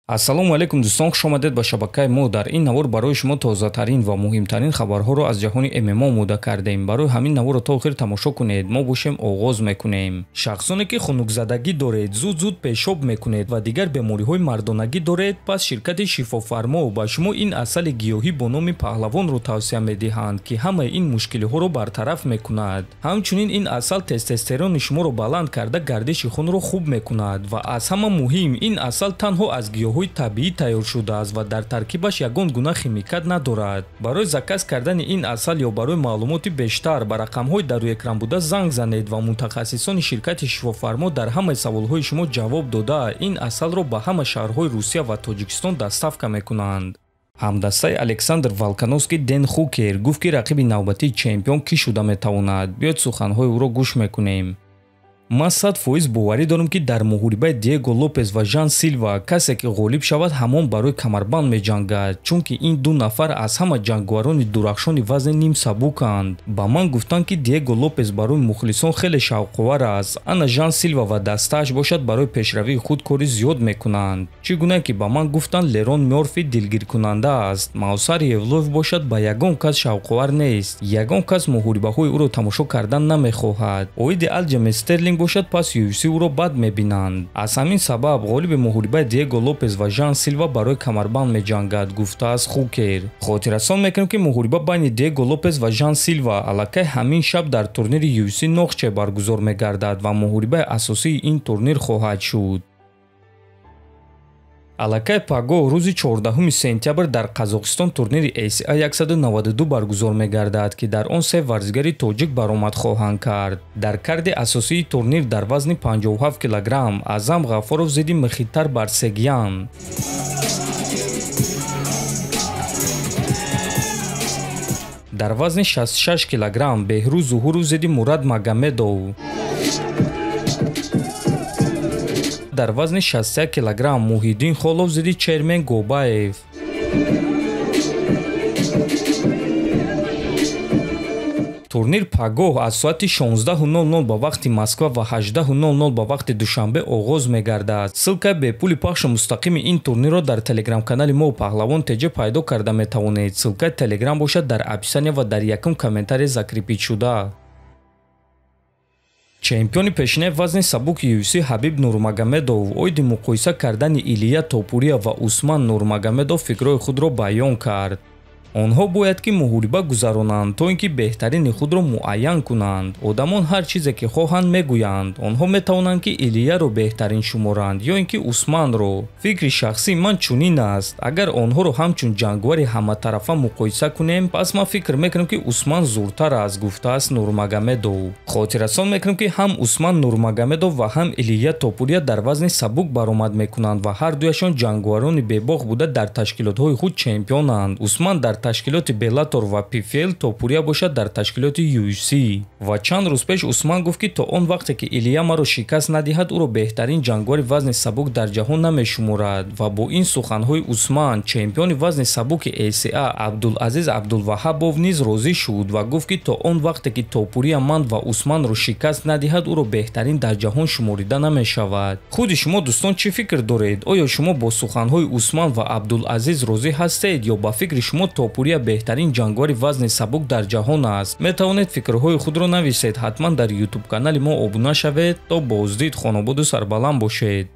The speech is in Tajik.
Ассалому алайкум дӯстон, хуш омадед ба шабакаи мо. Дар ин навор барои шумо тозатарин ва муҳимтарин хабарҳоро аз ҷаҳони ММА омода кардем. Барои ҳамин наворро то охир тамошо кунед. Мо бошем оғоз мекунем. Шахсоне ки хунукзадагӣ доред, зуд-зуд пешоб мекунед ва дигар бемориҳои мардонагӣ доред, пас ширкати Шифофармо ба шумо ин асали гиёҳӣ бо номи Паҳлавонро тавсия медиҳанд, ки ҳамаи ин мушкилиҳоро бартараф мекунад. Ҳамчунин ин асал тестостерони шуморо баланд карда гардиши хунро хуб мекунад ва аз ҳама муҳим ин асал танҳо аз гиёҳҳои табиӣ тайёр шудааст ва дар таркибаш ягон гуна химикат надорад. Барои заказ кардани ин асал ё барои маълумоти бештар ба рақамҳои дар рӯи экран буда занг занед ва мутахассисони ширкати Шифофармо дар ҳамаи саволҳои шумо ҷавоб дода, ин асалро ба ҳама шаҳрҳои Русия ва Тоҷикистон доставка мекунанд. Ҳамдастаи Александр Волкановский Дэн Хукер гуфт, ки рақиби навбатии чемпион кӣ шуда метавонад. Биёед суханҳои ӯро гӯш мекунем. Ман 100% боварӣ дорам, ки дар муҳорибаи Диего Лопес ва Жан Силва касе ки ғолиб шавад, ҳамон барои камарбанд меҷангад, чунки ин ду нафар аз ҳама ҷангварони дурахшони вазни нимсабуканд. Ба ман гуфтанд, ки Диего Лопес барои мухлисон хеле шавқовар аст, ана Жан Силва ва дастааш бошад барои пешравии худ кори зиёд мекунанд. Чӣ гуна ки ба ман гуфтанд, Лерон Мёрфи дилгиркунанда аст, Мавсар Евлоев бошад ба ягон кас шавқовар нест, ягон кас муҳорибаҳои ӯро тамошо кардан намехоҳад. Оиди Алҷамен Стерлинг бошад, пас UFC ӯро бад мебинанд. Аз ҳамин сабаб ғолиби муҳорибаи Диего Лопес ва Жан Силва барои камарбанд меҷангад, гуфтааст Хукер. Хотиррасон мекунем, ки муҳориба байни Диего Лопес ва Жан Силва аллакай ҳамин шаб дар турнири UFC Ноғче баргузор мегардад ва муҳорибаи асосии ин турнир хоҳад шуд. Аллакай пагоҳ рӯзи 14 сентябр дар Қазоқистон турнири ACA 192 баргузор мегардад, ки дар он се варзигари тоҷик баромад хоҳанд кард. Дар карди асосии турнир дар вазни 57 килограмм Аъзам Ғаффоров зидди Мхитар Барсегян. Дар вазни 66 килограмм Беҳрӯз Зуҳуров зидди Мурад Магомедов. Дар вазни 61 килограмм Муҳиддин Холов зидди Чермен Гобаев. Турнир пагоҳ аз соати 16:00 ба вақти Москва ва 18:00 ба вақти Душанбе оғоз мегардад. Ссилкаи бепули пахши мустақими ин турнирро дар телеграм-канали мо Паҳлавон ТЖ пайдо карда метавонед. Ссилкаи телеграм бошад дар описания ва дар якум комментарий закрепить шуда. Чемпиони пешинаи вазни сабуки UFC Ҳабиб Нурмагомедов оиди муқоиса кардани Илия Топурия ва Усман Нурмагомедов фикрҳои худро баён кард. Онҳо бояд ки муҳориба гузаронанд, то ин ки беҳтарини худро муайян кунанд. Одамон ҳар чизе ки хоҳанд мегӯянд. Онҳо метавонанд ки Илияро беҳтарин шуморанд ё ин ки Усманро. Фикри шахсии ман чунин аст. Агар онҳоро ҳамчун ҷангвари ҳаматарафа муқоиса кунем, пас ман фикр мекунам, ки Усман зуртар аст, гуфтааст Нурмагомедов. Хотиррасон мекунам, ки ҳам Усман Нурмагомедов ва ҳам Илия Топурия дар вазни сабук баромад мекунанд ва ҳар дуяшон ҷангварони бебоқ буда дар ташкилотҳои худ чемпионанд. Усман дар ташкилоти Беллатор ва PFL, Топурия бошад дар ташкилоти UFC. Ва чанд рӯз пеш Усман гуфт, ки то он вақте ки Илия маро шикаст надиҳад, ӯро беҳтарин ҷангвари вазни сабук дар ҷаҳон намешуморад. Ва бо ин суханҳои Усман чемпиони вазни сабуки ACA Абдулазиз Абдулваҳабов низ розӣ шуд ва гуфт, ки то он вақте ки Топурия ман ва Усманро шикаст надиҳад, ӯро беҳтарин дар ҷаҳон шуморида намешавад. Худи шумо дӯстон чӣ фикр доред? Оё шумо бо суханҳои Усман ва Абдулазиз розӣ ҳастед ё ба фикри шумо Топурия беҳтарин ҷангвари вазни сабук дар ҷаҳон аст? Метавонед фикрҳои худро нависед. Ҳатман дар YouTube канали мо обуна шавед. То боздид хонободу сарбаланд бошед.